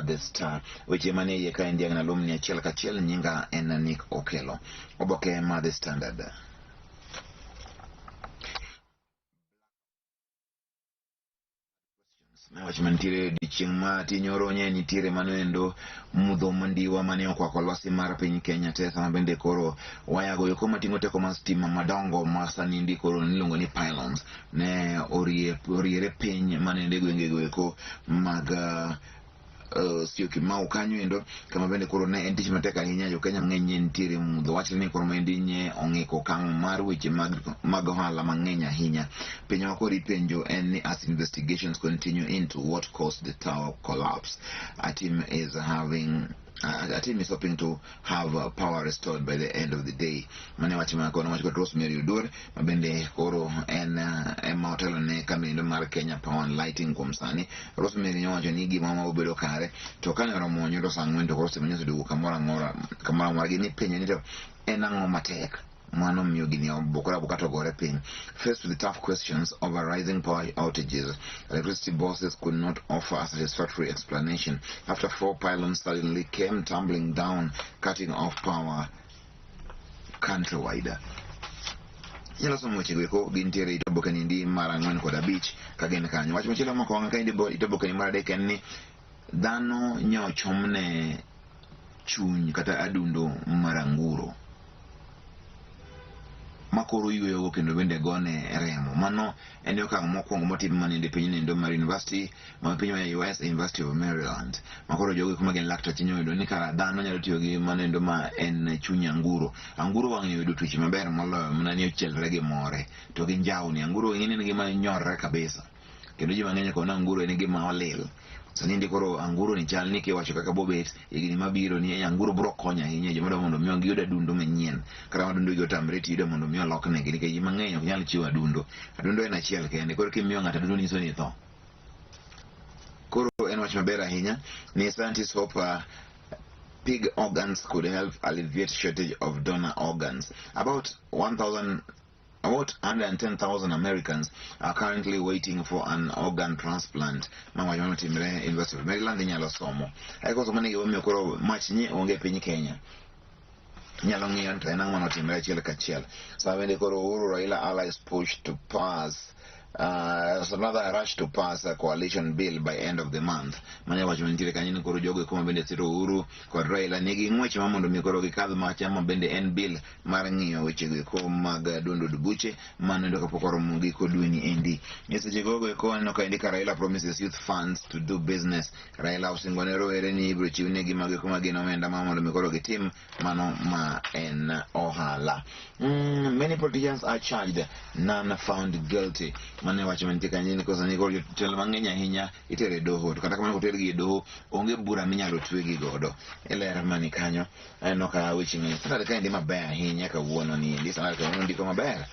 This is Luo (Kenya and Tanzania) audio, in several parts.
The Star. Weche manie iye ka endi ang' nalomni achiel kachiel nyinga en Nick Okelo. Oboke ma The Standard. Wach mantiere odiochieng' ma tinyoro nye nitiere mano endo mudho mandiwa mane okwako lwasi mar piny Kenya te sama bende koro wayago yoko mating'o teko mar stima madongo ma sani ndi koro niluongo ni pylons ne oriere piny manende gwengego eko mag Syokimau kanyo endo kama bende koro ne en tich matek ahinya jo Kenya mang'eny ne nitiere mudho wachre ni koro maendi nye ong'iko okang' mar weche mag ohala mang'eny ahinya. Penjo ma koro ipenjo en ni as investigations continue into what caused the tower collapse, a team is having a team is hoping to have power restored by the end of the day. Mane wach ma kono wach kod Rosemary Oduor ma bende koro en ema otelo ne kambi mar Kenya Power and Lighting kuom sani. Rosemary nowacho ni gima ma obedo kare to kane oromo nyoro saa ang'wen to koro stima oseduogo kamoro amora kamoro amora gini penjo ni to en ang'o matek mano miyo gini obukore abuka to gore piny. Faced with tough questions over rising power outages, electricity bosses could not offer a satisfactory explanation after four pylons suddenly came tumbling down, cutting off power countrywide. Inyalo somo wechego eko gintiere it oboke ni mar ang'wen kod abich ka gin kanyo. Wach machielo mako wang'a ka it oboke ni mar adek en ni dhano nyochomne chuny kata adundo mar anguro makoro yweyogo kendo bende gone remo. Mano en okang' mokwongo motim manende piny nendo mar university ma piny mar US, University of Maryland. Makoro jogo kuma gin laktache nyoyudo ni kara dhano nyalo tiyo gi manendo ma en chuny anguro. Anguro wang'ni oyudo tuoche maber moloyo mana ni ochielre gi more to gi njawni. Anguro ing'e ni en gima nyorre kabisa. Kendo ji mang'eny kona anguro en gima olil. Sani ndi koro anguro ni chal ni kiwacho kaka bobet higni mabiro ni anguro bro konyo ahinya joma dwa mondo mi giyud adundo manyien. Kata ma adundo gi otamre tiyo mondo mi oloknegi nikech ji mang'eny ok nyal chiwo adundo. Adundo en achiel kende koro kimiyo ng'ato adundo nyiso ni itho. Koro en wach maber ahinya ni scientists hope pig organs could help alleviate shortage of donor organs. About 1,000 About 110,000 Americans are currently waiting for an organ transplant. Ma wach manotimre University of Maryland inyalo somo. Eko somo ni gimomiyo koro mach ni onge e piny Kenya. Inyalo ng'iyo to en ang'o manotimre achiel kachiel. Sama bende koro Uhuru Raila allies push to pass so another rush to pass a coalition bill by end of the month. Mano wach mantiere kanyo ni koro jogo eko ma bende siro Uhuru kod Raila nigi ng'wech ma mondo mi koro gikadh macha ma bende en bill mar ng'iyo wechego eko mag duond od buche mano endo kapok oromo giko dweni endi. E seche gogo eko aneno ka endi ka Raila promises youth funds to do business. Raila osingo ne rowere ni ibiro chiwnegi mago eko ma gin omenda ma mondo mi koro gitim mano ma en ohala. Many politicians are charged, none found guilty. Mano e wach mantie kanyo ni kosa ni koro jotelo mang'eny ahinya itere e doho to kata kamano kotergi e doho onge bura minyalo twegi godo. E ler mani kanyo aneno ka weche ng'eny. Standard kaendi maber ahinya kawuono ni endi Standard kawuono ndiko maber.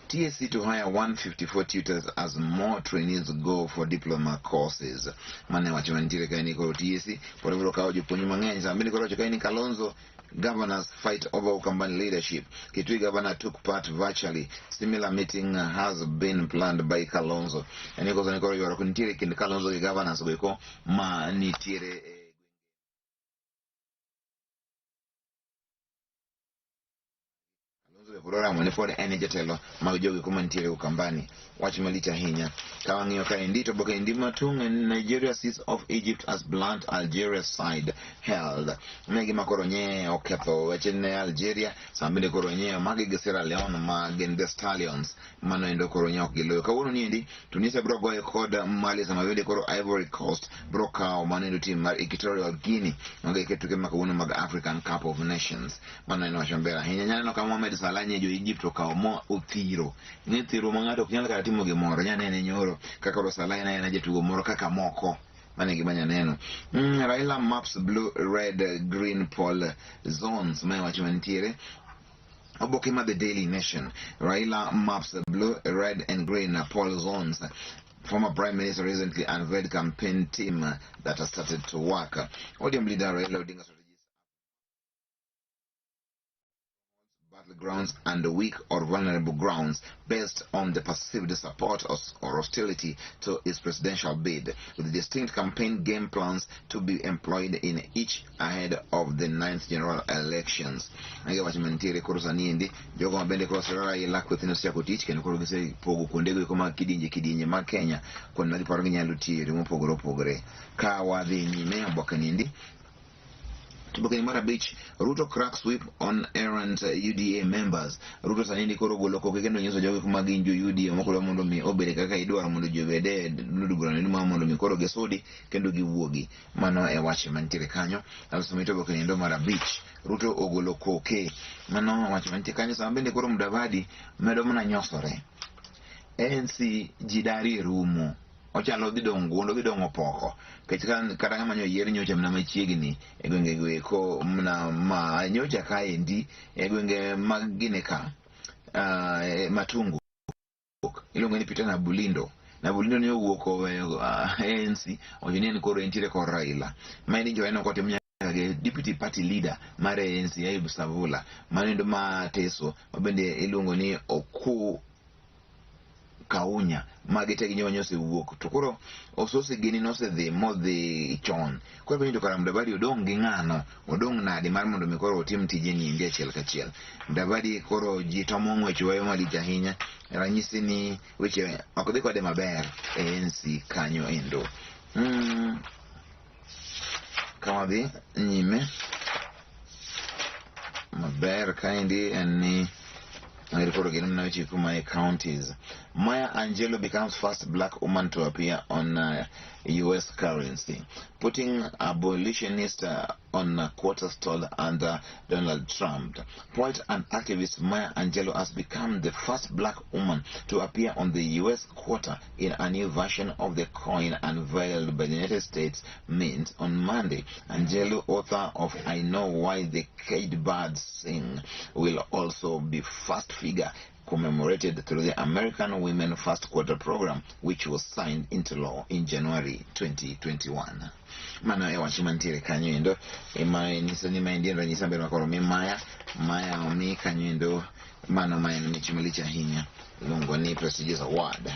TSC to hire 154 tutors as more trainees go for diploma courses. Mane wacho mantiere kae ni koro TSC pod biro kawo jopuonj mang'eny. Sama bende koro wacho kae ni Kalonzo governors fight over Ukambani leadership. Kitui governor took part virtually. Similar meeting has been planned by Kalonzo. Yani koso ni koro ywaruok nitiere kind Kalonzo gi governors go eko ma nitiere e Kalonzo be pod oramo ni pod en e jatelo mag jogo eko mantiere Ukambani. Wach malich ahinya. Ka wang'iyo kaendi to oboke endi matung' en Nigeria sees off Egypt as blunt Algeria side held. Ne gima koro nye oketho weche ne Algeria, sama bende koro nye omagi gi Sierra Leone ma gin the Stallions. Mano endo koro nye ok giloyo. Kawuono ni endi Tunisia biro goye kod Mali sama bende koro Ivory Coast biro kawo mano endo team mar Equatorial Guinea. Mago e tuke ma kawuono mag African Cup of Nations. Mano en wach maber ahinya. Nyaneno ka Mohamed Salah nye jo Egypt okawo mo othiro. Ng'e thiro ma ng'ato ok nyal kata timo gimoro. Nyanene nyoro kaka koro Salah en aena jatugo moro kaka moko. Mano e gima nyaneno. Raila maps blue, red, green poll zones. Mae wach mantiere. Oboke ma The Daily Nation. Raila maps blue, red and green poll zones. Former Prime Minister recently unveiled campaign team that has started to work. ODM leader Raila Odinga strategies Battlegrounds and weak or vulnerable grounds based on the perceived support or hostility to his presidential bid, with distinct campaign game plans to be employed in each ahead of the ninth general elections. Mago wach mantiere koro sani endi jogo ma bende koro siro Raila kwethne osechako tich kendo koro gisepogo kuondego eko mag kidienje kidienje mag Kenya kuonde ma giparo ginyalo tiyo e yore mopogore opogore. Ka wadhi nyime oboke ni endi Oboke mar abich, Ruto cracks whip on errant UDA members. Ruto sani ni koro golo koke kendo nyiso jogo ma gin jo UDA moko dwa mondo mi obed kaka idwaro mondo ji obed e od bura ni mar mondo mi koro gisudi kendo giwuogi. Mano e wach mantiere kanyo. Asomi to oboke niendo mar abich. Ruto ogolo koke. Mano wach mantie kanyo sama bende koro Mudavadi medo mana nyosore. ANC ji dari rumo. Ochalo odhi dong' guondo odhi dong' opoko. Nikech kata ng'ama nyo yier nyocha mana machiegni e gwenge go eko mana ma nyocha kaendi e gwenge mag gine ka Matungu iluongo ni Peter Nabulindo. Nabulindo ne owuok oweyo ANC owacho ni en koro entiere kor Raila. Maendi nyocha en kotim nyaka gi deputy party leader mar ANC Ayub Savula mano ma Teso ma bende iluongo ni Oku Kaunya magi te ginyowa osewuok to koro Osose gini nosedhi modhi chon koro penjo to kara Mudavadi odong' gi ng'ano odong' nade mar mondo mi koro otim tije ni endi achiel kachiel Mudavadi koro ji tomo ng'wech weyo malich ahinya ranyisi ni weche ok dhi kode maber e ANC kanyo endo. Ka wadhi nyime maber kaendi en ni koro gin mana weche kuma e counties. Maya Angelou becomes first black woman to appear on US currency, putting abolitionist on a quarter stall under Donald Trump. Poet and activist Maya Angelou has become the first black woman to appear on the US quarter in a new version of the coin unveiled by the United States Mint on Monday. Angelou, author of I Know Why the Caged Birds Sing, will also be first figure commemorated through the American Women First Quarter Program, which was signed into law in January 2021. Mano e wach mantiere kanyo endo ema nyiso ni maendi en ranyisi maber makoro mi Maya Maya omi kanyo endo mano ma en mich malich ahinya iluongo ni prestigious award.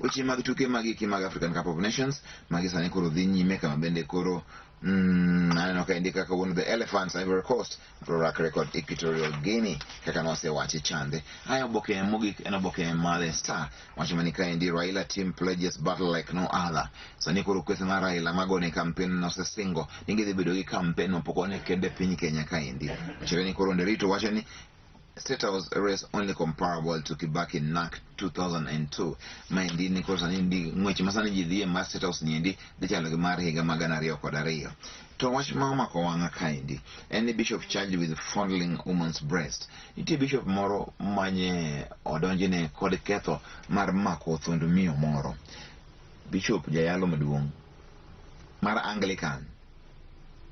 Weche mag tuke magiki mag African Cup of Nations magi sani koro dhi nyime kama bende koro aneno ka endi kaka wuon the Elephants Ivory Coast bro rakre kod Equatorial Guinea kaka nosewachi chande. Aya oboke mogik en oboke mar The Star wacho mani kaendi Raila team pledges battle like no other. Sani koro kweth mar Raila magone campaign nosesingo ni gidhi bedo gi campaign mapok one kende piny Kenya kaendi. Wachore ni koro Nderitu wacho ni State House race only comparable to Kibaki NAC 2002. Maendi ni koro sani ndi ng'wech ma sani ji dhiye mar State House niendi dhi chalo gi mar higa ma 2002. To wach ma omako wang'a kaendi en ni bishop charged with fondling woman's breast. Nitie bishop moro manye odonjne kod ketho mar mako thund miyo moro. Bishop jayalo maduong' mar Anglican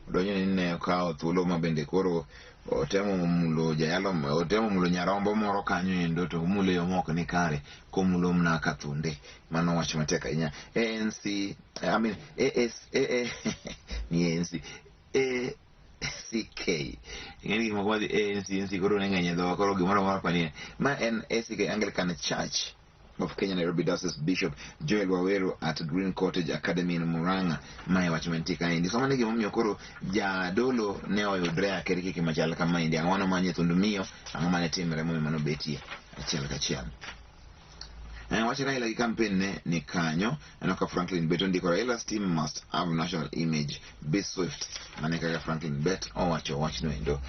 odonjne ni ne okawo thuolo ma bende koro otemo mulo jayalo otemo mulo nyarombo moro kanyo endo to omulo e yo ma ok ni kare komulo mana ka thunde. Mano wach matek ahinya. ANC I mean AS AA ni ANC ACK ing'eni gik moko madhi ANC ANC koro ne ng'eny e dhowa koro gimoro amora panie ma en ACK Anglican Church of Kenya Nairobi Diocese Bishop Joel Waweru at Green Cottage Academy in Murang'a. Mae wach mantie kaendi. Somo ni gimomiyo koro jadolo ne oyudre akirikiki machal kamaendi. Ang'o mane omanye thund miyo? Ang'o mane timre momiyo mano betie achiel kachiel. Wach Raila gi campaign ne ni kanyo. Aneno ka Franklin Bet ondiko Raila's team must have national image. Be swift. Mane kaka Franklin Bet owacho wachno endo.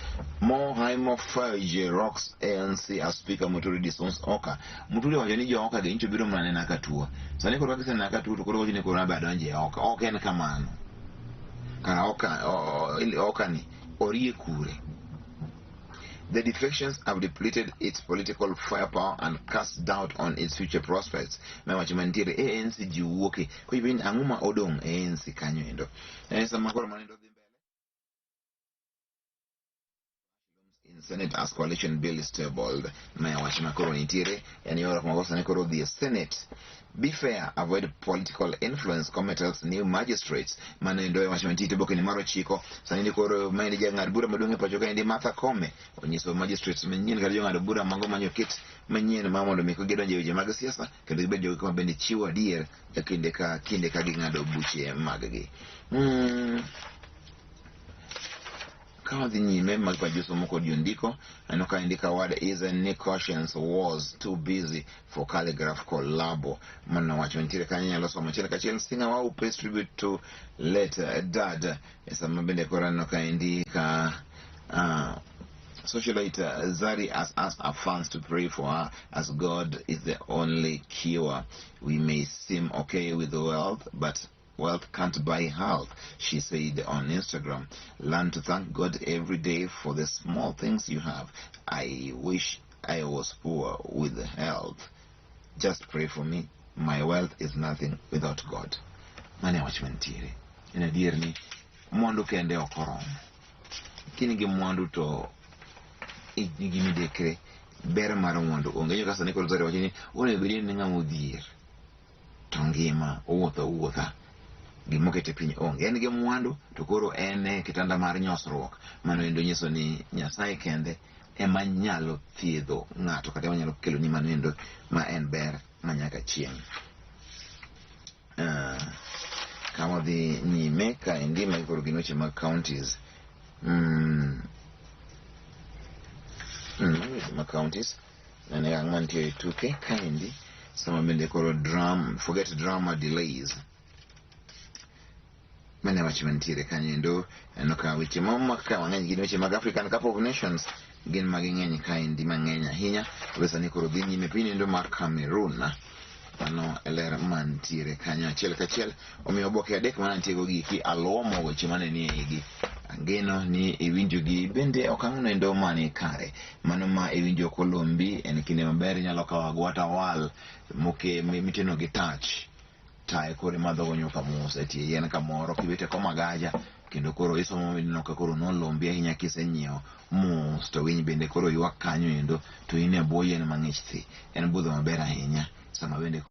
Mo Haimo Fudge rocks ANC as speaker Muturi disowns Oka. Muturi owacho ni jo Oka gi nyicho biro mana nena ka tuo. Sani koro kaka gisenena ka tuo to koro wacho ni koro abe adonje e Oka. Ok en kamano. Kara Oka, Oka ni orie kure. The defections have depleted its political firepower and cast doubt on its future prospects. Ma wacho mantiere ANC ji wuoke. Koro ipenjo ni ang'o ma odong' e ANC kanyo endo. Sama koro mano endo dhi mbele. In Senate as coalition bill is tabled. Ma wach ma koro nitiere en ywaruok ma sani koro odhi e Senate. Be fair, avoid political influence, Koome tells new magistrates. Mano endo e wach mantie e oboke ni mar 9. Sani ni koro maendi jang'ad bura maduong' e pacho kaendi Martha Koome onyiso magistrates manyien kata jong'ad bura mago manyoket manyien ma mondo mi gidonj e weche mag siasa kendo gibed jogo ma bende chiwo adier e kinde ka kinde ka ging'ado buche mag-gi. Ka wadhi nyime mag pa josomo kod jondiko, aneno ka indika word is a Nick Cautions was too busy for Khaligraph collabo. Mano wach mantiere kanyo inyalo somo achiel kachiel. Singer Wau pays tribute to late dad. E sama bende koro aneno ka indika socialite Zari has asked her fans to pray for her as God is the only cure. We may seem okay with the wealth, but wealth can't buy health, she said on Instagram. Learn to thank God every day for the small things you have. I wish I was poor with health. Just pray for me. My wealth is nothing without God. Mane wach mantiere. En adier ni mwandu kende ok oromo. Kiny gi mwandu to nigi midekre, ber mar mwandu onge. Ineno ka sani koro Zari wacho ni onego bed ni ng'ama odhier to ngima owuotho awuotha gimokete piny onge. En gi mwandu to koro en e kitanda mar nyosruok. Mano endo nyiso ni Nyasaye kende ema nyalo thiedho ng'ato kata ema nyalo kelo ni mano endo ma en ber ma nyaka chieng'. Ka wadhi nyime kaendi magi koro gin weche mag counties. Weche mag counties. Nene ang' mantie e tuke kaendi sama bende koro drum, forget drama delays. Mane wach mantiere kanyo endo aneno ka weche momak ka mang'eny gin weche mag African Cup of Nations gin magi ng'eny kaendi mang'eny ahinya. To sani koro dhi nyime piny endo mar Cameroon. Mano e ler mantiere kanyo achiel kachiel. Omiyo oboke adek mana nitie go giki aluomo weche mane nie igi. Ageno ni iwinjogi bende okang' noendo mani kare. Mano ma iwinjo kolombi en kinde maber inyalo kawo agwata wal moke miteno gi tach. Tae koro imadho go nyuka mos e tie yien kamoro kibet e kom agaja kendo koro isomo mineno ka koro nolombi ahinya kisenyiewo mos to winy bende koro ywak kanyo endo to in e bwo yien mang'ich thi. En budho maber ahinya sama bende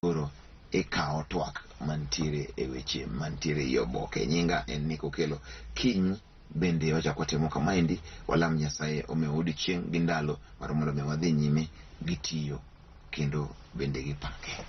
koro ikawo twak mantiere e weche mantiere e oboke. Nyinga en Nick Okello. Kiny bende wachako watimo kamaendi, walam Nyasaye omiwa odiochieng' gi ndalo mar mondo mi wadhi nyime gi tiyo kendo bende gi pake.